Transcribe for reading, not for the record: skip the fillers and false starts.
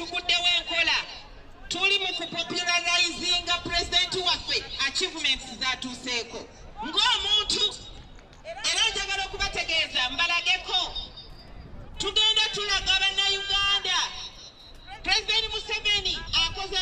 Tuguddewo enkola, tuli mu kupopularizinga pulezidenti waffe, achievements zatuuseeko ng'omuntu. Era njagala okubategeeza, mbalageko, tugenda tulaga Bannayuganda Pulezidenti Museveni akoze.